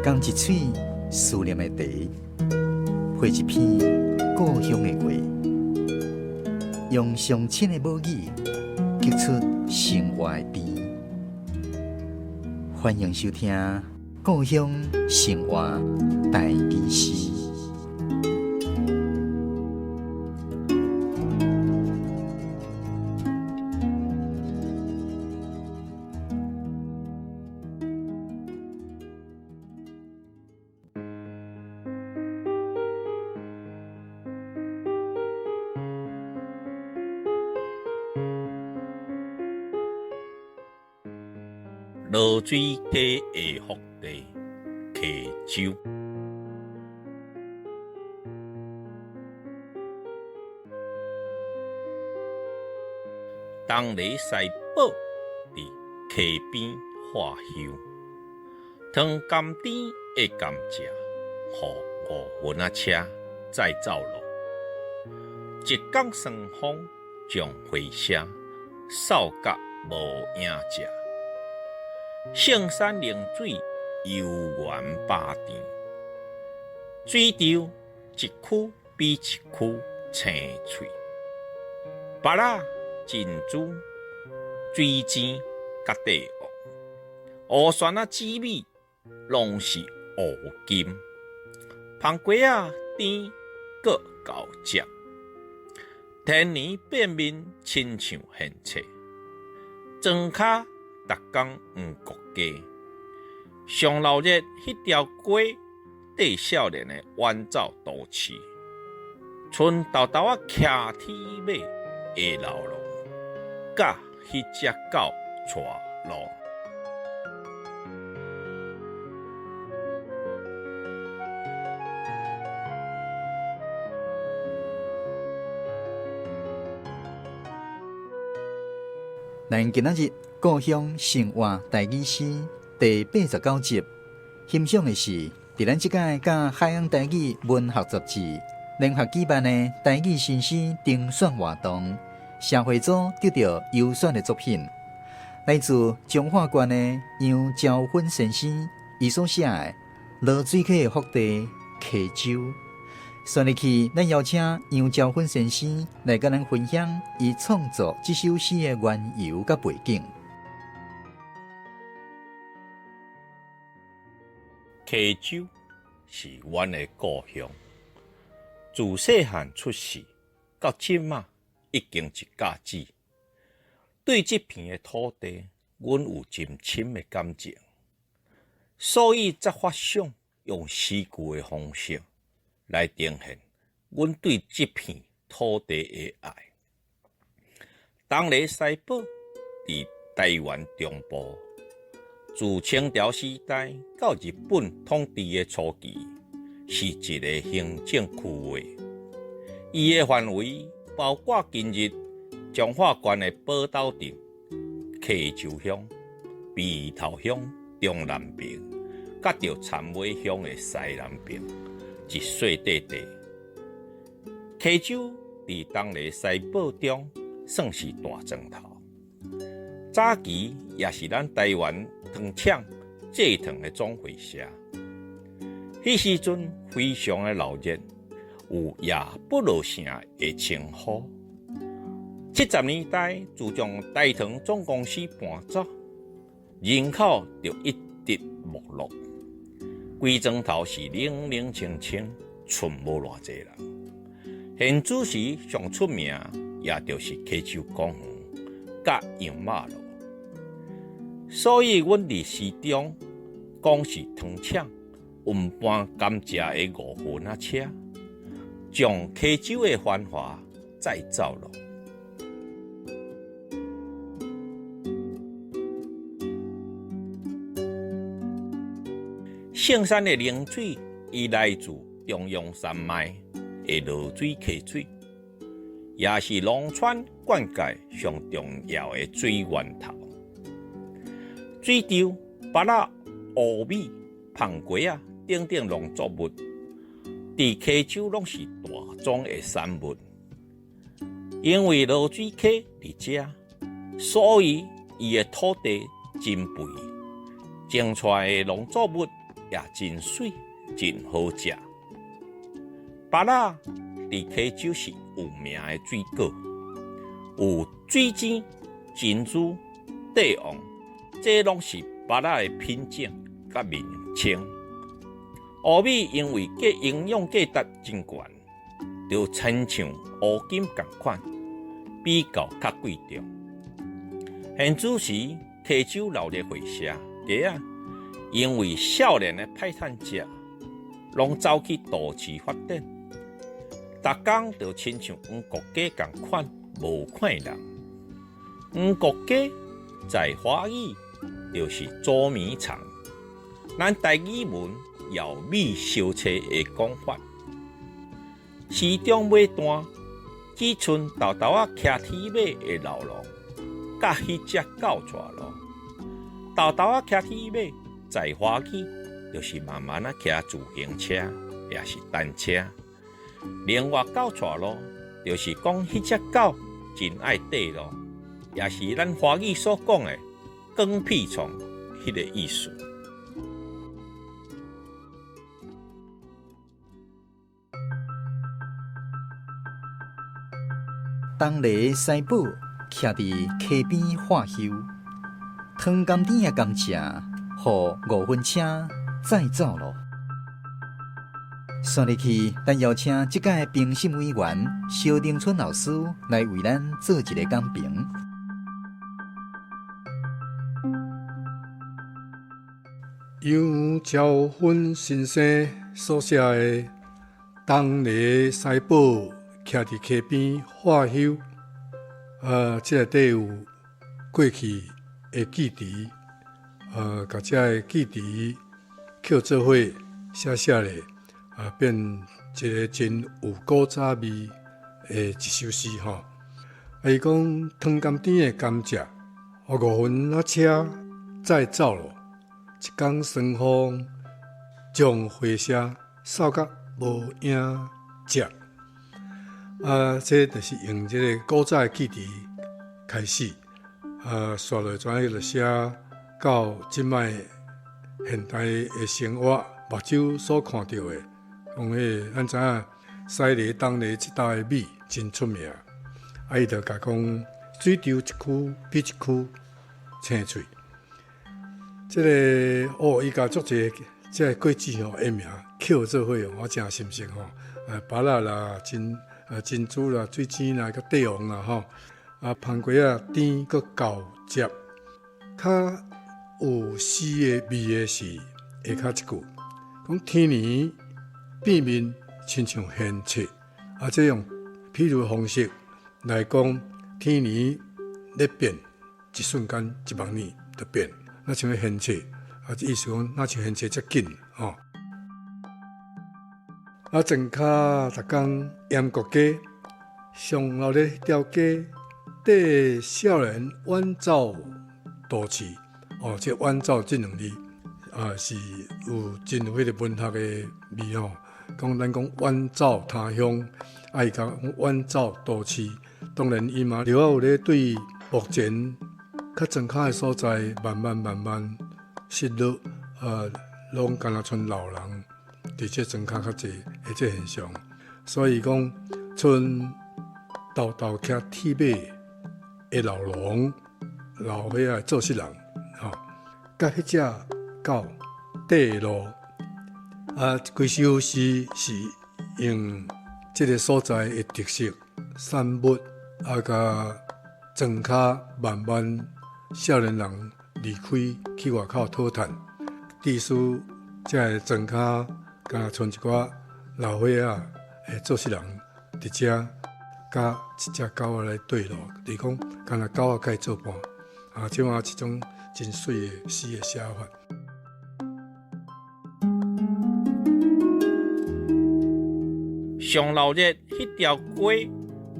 仝一喙思念的茶，配一篇故鄉的話，用上親的母語，激出生活的甜。歡迎收聽《故鄉生活台語詩》。濁水溪的福地，溪州。东螺西宝佇溪边化香，糖甘甜的甘蔗，予五分仔车载走咯。一工霜风将花车，扫甲无影迹。圣山灵水悠源百甜，水稻一区比一区青翠，芭乐、珍珠、水晶佮帝王，乌蒜仔紫米攏是乌金，番瓜仔甜阁厚汁，天年变面亲像现切，庄跤逐工黄国鸡，上闹热彼条街，缀少年的远走都市，賰沓沓仔骑铁马的流浪，佮彼隻狗带路。咱今仔日故鄉生活台語詩第89集，欣賞的是佇咱這屆佮海洋台語文學雜誌聯合舉辦的台語新詩評選活動，社會組得到優選的作品，來自彰化縣的楊昭芬先生，伊所寫的《濁水溪的福地溪州》。紲入去，咱邀請楊昭芬先生來佮咱分享伊創作這首詩的緣由佮背景。溪州是阮的故鄉，自細漢出世到這馬已經一甲子，對這片的土地，阮有真深的感情，所以才發想用詩句的方式來呈現阮對這片土地的愛。東螺西寶佇台灣中部，自清朝時代到日本統治的初期，是一个行政區域。伊的範圍包括今日彰化縣的寶斗鎮、溪州鄉、埤頭鄉中南邊，佮著杉尾鄉的西南邊。一細塊地，溪州佇東螺西寶中算是大庄頭。早期也是咱台灣糖廠製糖的總會社。彼時陣非常的鬧熱，有夜不落城的稱呼。70年代自從台糖總公司搬走，人口就一直沒落。規莊頭是冷冷清清，賰無偌濟人。現此時上出名，也就是溪州公園佮養馬路。所以，阮佇詩中講是糖廠運搬甘蔗的五分仔車，將溪州的繁華載走了。聖山的靈水，伊來自中央山脈的濁水溪水，也是農村灌溉上重要的水源頭。水稻、芭樂、烏米、番瓜仔等等農作物，佇溪州攏是大宗的產物。因為濁水溪佇遮，所以伊的土地真肥，種出來的農作物也真媠，真好食。芭樂佇溪州是有名的水果，有水晶、珍珠、帝王，這攏是芭樂的品種佮名稱。烏米因為價營養價值真懸，就親像烏金仝款，比較較貴重。現此時溪州鬧熱會社街仔，因為少年的歹趁食，攏走去都市發展，逐工就親像黃國雞仝款，無看人。黃國雞在華語就是捉迷藏，咱台語文也有米相揣的講法。時中尾段，只賰沓沓仔騎鐵馬的老農，佮彼隻狗帶路。沓沓仔騎鐵馬，在華語就是慢慢仔騎自行車，也是單車。另外，狗帶路就是講彼隻狗真愛綴路，也是咱華語所講的卷屁蟲彼个意思。東麗師寶徛佇溪邊喝休，糖甘甜的甘蔗，予五分車載走囉。紲入去，咱邀請這屆評審委員蕭玲春老師來為咱做一個講評。楊朝芬先生所寫的《東麗師寶徛佇溪邊喝休》，這內底有過去的記憶，共這个記憶扣做伙寫寫咧，變一个真有古早味的一首詩吼。伊講糖甘甜的甘蔗，五分仔車載走囉，一工霜風將花謝掃甲無影跡。這就是用這个古早的記憶開始，紲落轉去就寫到這擺現代的生活，目睭所看著的，講彼个咱知影西螺、東螺這搭的米真出名，伊就共講水稻一區比一區青翠。這个哦，伊共足濟這个果子吼的名扣做伙，我誠心酸吼。芭樂啦，珍珠啦，水晶啦，佮帝王啦吼。番瓜仔甜閣厚汁，較有詩的味的是下跤這句，講天年變面親像現切，這用譬如方式來講，天年咧變，一瞬間一目爾就變，若像現切，意思講若像現切遮緊吼。庄跤逐工閹國雞，上鬧熱彼條街，缀少年遠走都市。哦，這遠走這兩字是有真有彼个文學的味吼。講咱講遠走他鄉，伊講遠走都市，當然伊嘛著有咧對目前較莊跤的所在，慢慢慢慢失落，攏敢若賰老人佇這莊跤較濟的這現象，所以講，賰沓沓騎鐵馬的老農、老歲仔做事人，吼，佮彼隻狗綴路，規首詩是用這个所在的特色產物，佮莊跤慢慢少年人離開去外口討趁，致使這个莊跤敢若賰一寡老歲仔的做事人佇遮，佮一隻狗仔來綴路，就是講敢若狗仔共伊做伴，這款一種真媠的詩的寫法。上鬧熱彼條街，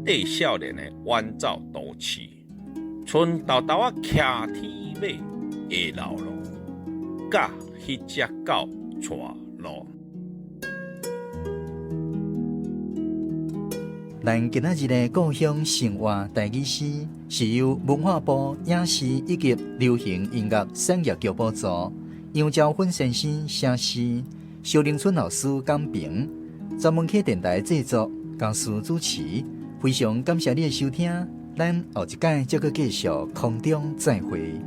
綴少年的遠走都市，賰沓沓仔騎鐵馬的老農，佮彼隻狗帶路。咱今仔日的故鄉生活台語詩，是由文化部影視以及流行音樂產業局補助，楊昭芬先生寫詩，蕭玲春老師講評，專門客電台製作，江師主持。非常感謝你的收聽，咱後一擺再閣繼續空中再會。